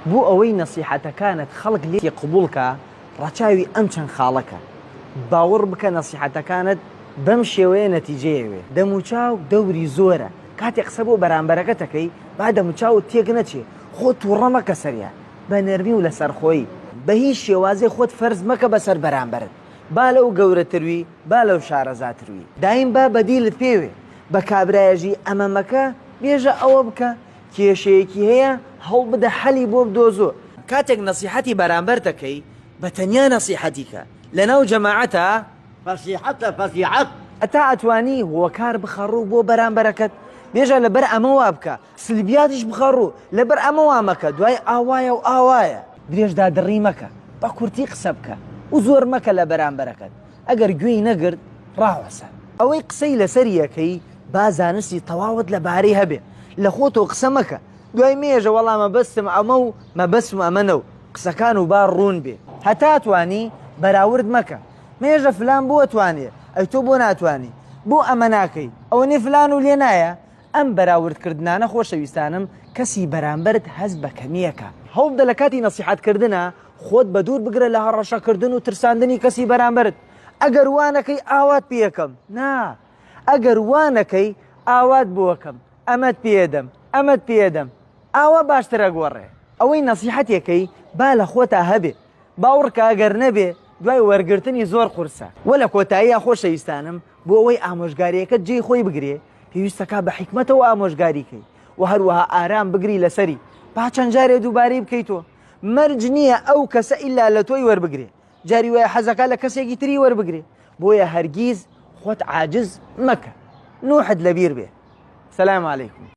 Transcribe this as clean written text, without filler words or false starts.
بۆ ئەوەی نەسیحەتەکانت خەڵک لێتی قبوڵ کا ڕەچاوی ئەم چەند خاڵە کە. باوەڕ بکە نەسیحەتەکانت بەم شێوەیە نەتیجەی ئەوێ. دەموچاو دەوری زۆرە، کاتێ قسە بۆ بەرامبەرەکەت ئەکەی با دەموچاوت تێک نەچێ، خۆت توڕە مەکە سەریا، بە نەرمی و لەسەرخۆیی. بە هیچ شێوازێ خۆت فەرز مەکە بەسەر بەرامبەرت، با لەو گەورەتروی با لەو شارەزاتروی. دایم با بەدیلت پێوێ، بە کابرایەژی ئەمە مەکە بێژە ئەوە بکە، کێشەیەکی هەیە هەوڵبدە حەلی بۆ بدۆزۆ. کاتێک نەسیحەتی بەرامبەر دەکەی بە تەنیا نەسیحەتی کە، لەناو جەماعەتا. فەسیحەتە فەسیحەت. هەتا ئەتوانی هۆکار بخە ڕوو بۆ بەرامبەرەکەت، بێژە لەبەر ئەمە وا بکە، سلبیاتیش بخە ڕوو، لەبەر ئەمە وا مەکە، دوای ئاوایە و ئاوایە. درێژدادڕی مەکە، بە کورتی قسە بکە و زۆر مەکە لە بەرامبەرەکەت، ئەگەر گوێی نەگرت ڕاوەسە. ئەوەی قسەی لەسەری ئەکەی با زانستی تەواوت لەبارەی هەبێ، لە خۆتەوە قسە مەکە، دوای مێژە وەڵا مەبەستم ئەمە و مەبەستم ئەمە نەو، قسەکان و با ڕوون بێ. هەتا توانی بەراورد مەکە، مێژە فلان بۆ ئەتوانێ ئەی تۆ بۆ ناتوانی، بۆ ئەمە ناکەی، ئەوەنەی فلان و لێ نایە، ئەم بەراورد کردنانە خۆشەویستانم کەسی بەرامبەرت هەست بە کەمییەکە. هەوڵبدە لە کاتی نەسیحەت کردنا خۆت بەدوور بگرە لە هەڕەشە کردن و ترساندنی کەسی بەرامبەرت، ئەگەر وا نەکەی ئاوات پێ ئەکەم، نا ئەگەر وا نەکەی ئاوات بۆ ئەکەم، ئەمەت پێ ئەدەم، ئەمەت پێ ئەدەم، ئاوا باشتر ئەگۆڕێ. ئەوەی نەسیحەتێکەی با لە خۆتا هەبێ، باوڕکە ئەگەر نەبێ دوای وەرگرتنی زۆر قورسە. وە لە کۆتاییا خۆشەویستانم بۆ ئەوەی ئامۆژگاریەکەت جێی خۆی بگرێ پێویستەکا بە حیکمەتەوە ئامۆژگاری کەی وە هەروەها ئارام بگری لەسەری با چەند جارێ دووبارەی بکەیتۆ مەرج نییە ئەو کەسە ئیلا لە تۆی وەربگرێ جاری وایە حەزەکا لە کەسێکی تری وەربگرێ بۆیە هەرگیز خۆت عاجز مەکە نوحت لەبیر بێ سلام علیکم.